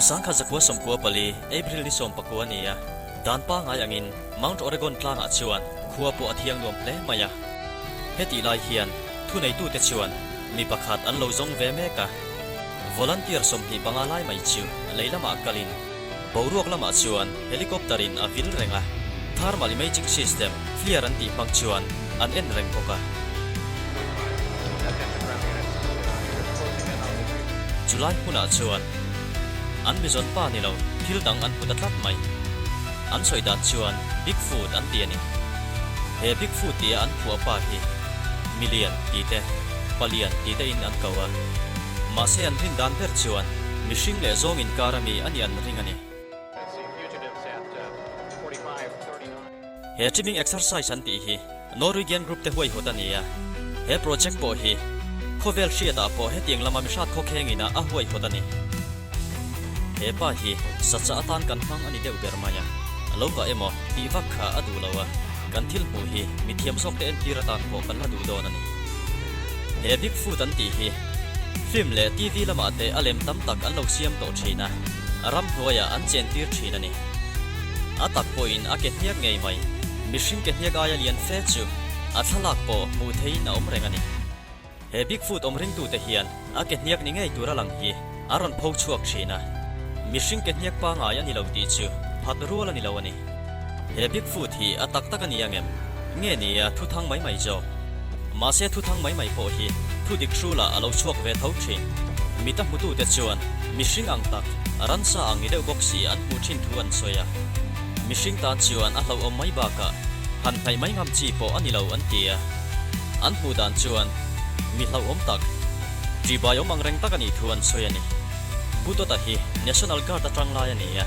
1994 April ni 19 a ni a, dan pangngai angin Mount Oregon tlangah chuan khua pawh a thiang nuam hle mai a. Hetih lai hian thuneitute chuan mi pakhat an lo zawng ve mek a, volunteer 25 lai mai chu lei lamah kalin boruak lamah chuan helicopter in a vil reng a, thermal imaging system FLIR an tih hmang chuan an en reng bawk a. Chulai hmunah chuan an mizawn pa ni lo thil dang an hmu ta tlat mai. An sawi dan chuan Bigfoot an ti a ni. He Bigfoot tia an phuah pa hi Milian ti te, Palian ti te in an ko a. Mahse an rin dan ber chuan mihring leh zawng inkar ami a nih an ring a ni. He trimming exercise an tih hi Norwegian group te huaihawt a ni a. He project pawh hi khawvel hriatah pawh hetiang lama mihrat khawkheng ina a huaihawt a ni. He pa hi sacha atan kan hmang a ni deuh ber mai a, a lo vah emaw tih vak kha a duh lo a, kan thil hmuh hi mithiam zawk te entir atan pawh kan la duh dawn a ni. He Bigfoot an tih hi film leh TV lamah te a lem tam tak an lo siam tawh thin a, ramhnuaiah an chentir thin a ni. A tak pawhin a ke hniak ngei mai, mihring ke hniak aia lian fe chu a thlalak pawh hmuh theihin a awm reng a ni. He Bigfoot awm ringtute hian a ke hniak ni ngei tur a lang hi a rawn pho chhuak thin a, mihring ke hniak pangai a ni lo tih chu phat rual a ni lo a ni. He Bigfoot hi a tak tak a ni ang em? Nge ni a thu thang mai mai zawk? Mahse thu thang mai mai pawh hi thu dik hrulah a lo chhuak ve tho thin. Mita hmutute chuan mihring ang tak, ransa ang ni deuh bawk si an hmuh thin thu an sawi a. Mihring tan chuan a hlauhawm mai bakah han hnaih mai ngam chi pawh a ni lo an ti a. An hmuh dan chuan mi hlauhawm tak, ṭihbai awm ang reng tak a nih thu an sawi a ni. Pu Dawta hi National Guard atang lai a ni a,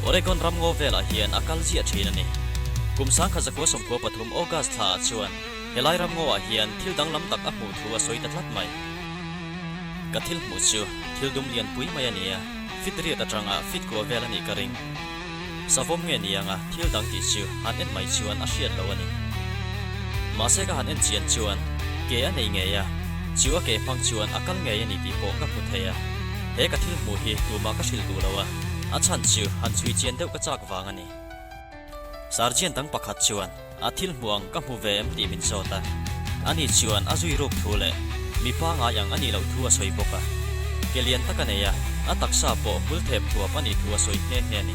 Oregon ram ngaw velah hian a kal ziah ṭhin a ni. Kum 1993 August thla ah chuan helai ram ngaw ah hian thil danglam tak a hmuh thu a sawi ta tlat mai. Ka thil hmuh chu thil dum lian pui mai a ni a, fit riat atanga fit kua vel a nih ka ring. Savawm nge ni anga thil dang tih chu han en mai chuan a hriat lo a ni. Mahse ka han en chian chuan ke a nei ngei a, chu a ke hmang chuan a kal ngei a ni tih pawh ka hmu thei a. He ka thil hmuh hi tumah ka hrilh duh lo a, a chhan chu han chhui chian deuh ka chak vang a ni. Sergeant dang pakhat chuan a thil hmuh ang ka hmu ve em tih min zawt a, ani chuan a zui ruk thu leh mi pangai ang a nih loh thu a sawi bawk a. Ke lian tak a nei a, a taksa pawh hmul thep thuap a nih thu a sawi nghe nghe a ni.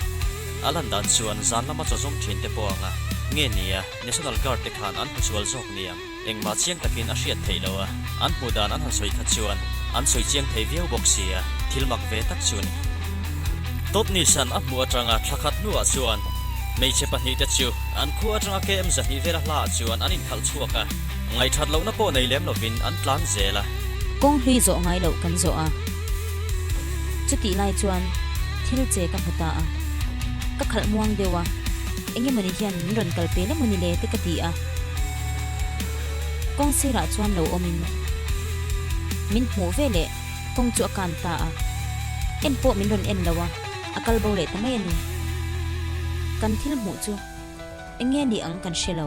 A lan dan chuan zan lama chaw zawng thin te pawh ang a, nge nia National Guard te khan an hmusual zawk ni ang, engmah chiang takin a hriat theih loh a, an hmuh dan an han sawi kha chuan an sawi chiang thei viau bawk si a, thil mak ve tak chu a ni. Totnisan a hmuh atanga thla khat hnuah chuan hmeichhe pahnihte chu an khua atanga KM 200 vela hlaah chuan an inkhalh chhuak a, ngaihthat lohna pawh nei lem lovin an tlan zel a. Kawng hlui zawh ngai loh kan zawh a, chutih lai chuan thil che ka hmu ta a, ka khalh muang deuh a, eng emawni hian min rawn kal pel emawni le te ka ti a. Kawng sirah chuan lo awmin min hmuh ve leh kawng chu a kan ta a, en pawh min rawn en lo a, a kal bo leh ta mai a ni. Kan thil hmuh chu eng nge ni ang kan hre lo.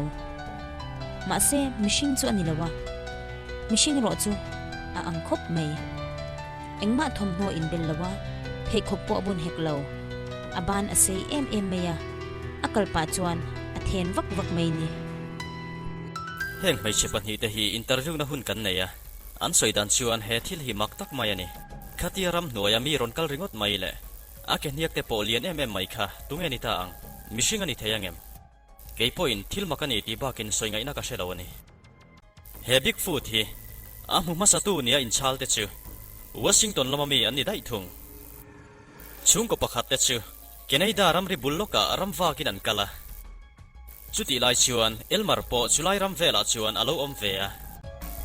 Mahse mihring chu a ni lo a, mihring erawh chu a ang khawp mai. Engmah thawmhnaw inbel lo a, pheikhawk pawh a bun hek lo. A ban a sei em em mai a, a kal pah chuan a then vak vak mai ni. Heng hmeichhe pahnihte hi interview na hun kan nei a, an sawi dan chuan he thil hi mak tak mai a ni. Khatia ramhnuaia mi rawn kal ringawt mai leh a ke hniak te pawh lian em em mai kha tunge ni ta ang? Mihring a ni thei angem? Kei pawhin thil mak a ni tih bakin sawi ngaihna ka hre lo a ni. He Bigfoot hi a hmu hmasatu nia inchhal te chu Washington lama mi an ni daih thung. Chhungkaw pakhat te chu Canada ramri bul lawkah ram vakin an kal a. Chutih lai chuan Elmer pawh chulai ram velah chuan a lo awm ve a.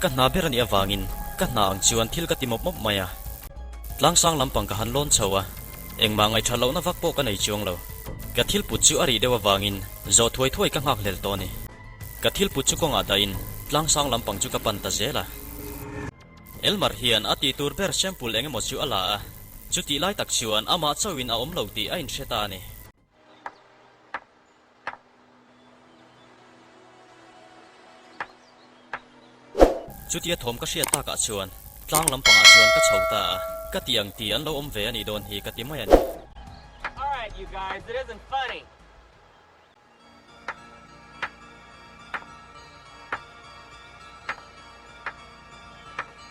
Ka hna ber a nih avangin ka hna ang chuan thil ka ti mawp mawp mai a. Tlangsang lampang ka han lawn chho a, engmah ngaihṭha lohna vak pawh ka nei chuang lo. Ka thil put chu a rih deuh avangin zawh thuai thuai ka nghakhlel tawh a ni. Ka thil put chu kawngah dahin tlangsang lampang chu ka pan ta zel a. Elmer hian a tih tur ber sample eng emaw chu a la a, chutih lai tak chuan amah chauhin a awm lo tih a inhre ta a ni. Chutia thawm ka hriat takah chuan tlang lampangah chuan ka chho ta a, ka ti ang tih an lo awm ve a nih dawn hi ka ti mai a ni. you guys. It isn't funny.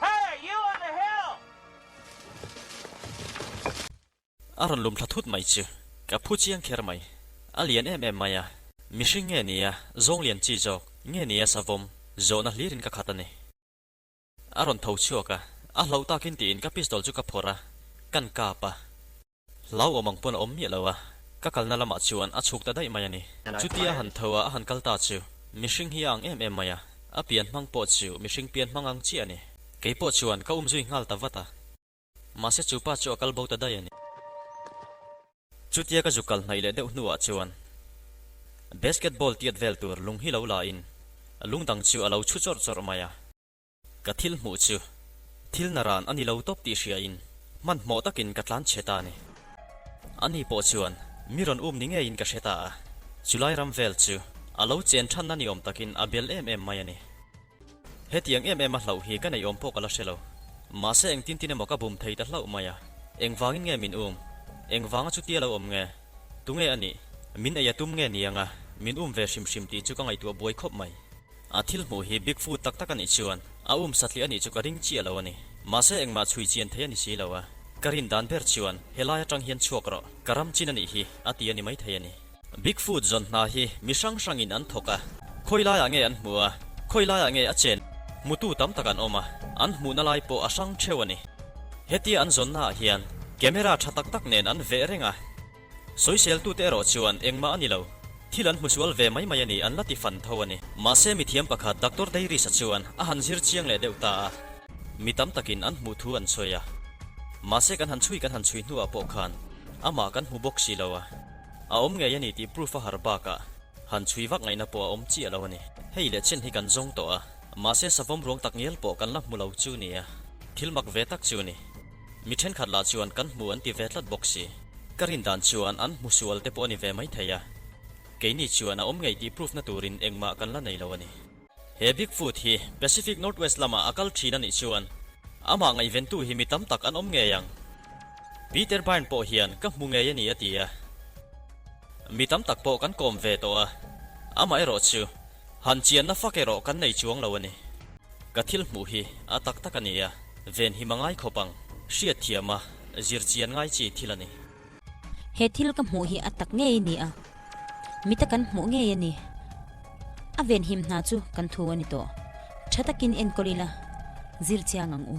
Hey, you on the hill! A rawn lum thla thut mai chu ka phu chiang kher mai. A lian em em mai a, mihring nge nia zawng lian chi zawk nge nia savawm zawhna hlirin ka khat a ni. A rawn tho chhuak a, a hlauh takin tiin ka pistol chu ka phawrh a, kan kap a. Hlau awm ang pawn a awm miah lo a, ka kalna lamah chuan a chhuk ta daih mai a ni. Chutia a han tho a, a han kal ta chu mihring hi a ang em em mai a, a pian hmang pawh chu mihring pian hmang ang chiah a ni. Kei pawh chuan ka umzui nghal ta vat a. Mahse chu pa chu a kal bo ta daih a ni. Chutia ka zu kal hnaih leh deuh hnuah chuan basketball tiat vel tur lung hi lo la in lung dang chu a lo chhu chawrh chawrh mai a. Ka thil hmuh chu thil na ran a ni lo tawp tih hria in hmanhmawh takin ka tlan chhe ta a ni. Ani pawh chuan mi rawn um ni ngeiin ka hre ta a, chulai ram vel chu a lo chen thanna ni awm takin a bel em em mai a ni. Hetiang em em a hlauh hi ka neih awm pawh ka la hre lo. Mahse engtin tin emaw ka bum thei ta hlauh mai a. Engvangin nge min um? Engvanga chutia lo awm nge? Tunge a nih? Min ei a tum nge ni anga min um ve hrim hrim tih chu ka ngaihtuah buai khawp mai. A thil hmuh hi Bigfoot tak tak a nih chuan a um satliah a nih chu ka ring chiah lo a ni. Mahse engmah chhui chian thei a ni si lo a. Ka rin dan ber chuan helai atang hian chhuak rawh, ka ram chin a nih hi a ti a ni maithei a ni. Bigfoot zawn hna hi mi hrang hrangin an thawk a, khawi laiah nge an hmu a, khawi laiah nge a chen hmutu tam tak an awm a, an hmuhna lai pawh a hrang theuh a ni. Hetia an zawnnaah hian camera tha tak tak nen an veh reng a, sawiseltute erawh chuan engmah a ni lo, thil an hmusual ve mai mai a ni an la ti fan tho a ni. Mahse mithiam pakhat Doctor Dairis-a chuan a han zir chiang leh deuh ta a, mi tam takin an hmuh thu an sawi a, mahse kan han chhui kan han chhui hnuah pawh khan amah kan hmu bawk si lo a. A awm ngei a ni tih proof a har bakah han chhui vak ngaihna pawh a awm chiah lo a ni. Hei leh chen hi kan zawng tawh a, mahse savawm ruang tak ngial pawh kan la hmu lo chu nia. Thil mak ve tak chu ni. Mi thenkhat lah chuan kan hmu an ti ve tlat bawk si. Ka rin dan chuan an hmu sual te pawh a ni ve mai thei a. Keini chuan a awm ngei tih proof na turin engmah kan la nei lo a ni. He Bigfoot hi Pacific Northwest lamah a kal thin a nih chuan amah ngaihventu hi mi tam tak an awm ngei ang. Peter Byrne pawh hian ka hmu ngei a ni a ti a. Mi tam tak pawh kan kawm ve tawh a, amah erawh chu han chianna fak erawh kan nei chuang lo a ni. Ka thil hmuh hi a tak tak a ni a, ven him a ngai khawp ang, hriatthiam a, zir chian ngai chi thil a ni. He thil ka hmuh hi a tak ngei a ni a, mita kan hmuh ngei a ni. A venhim hna chu kan thu a ni tawh. Tha takin enkawl ila, zir chiang ang u.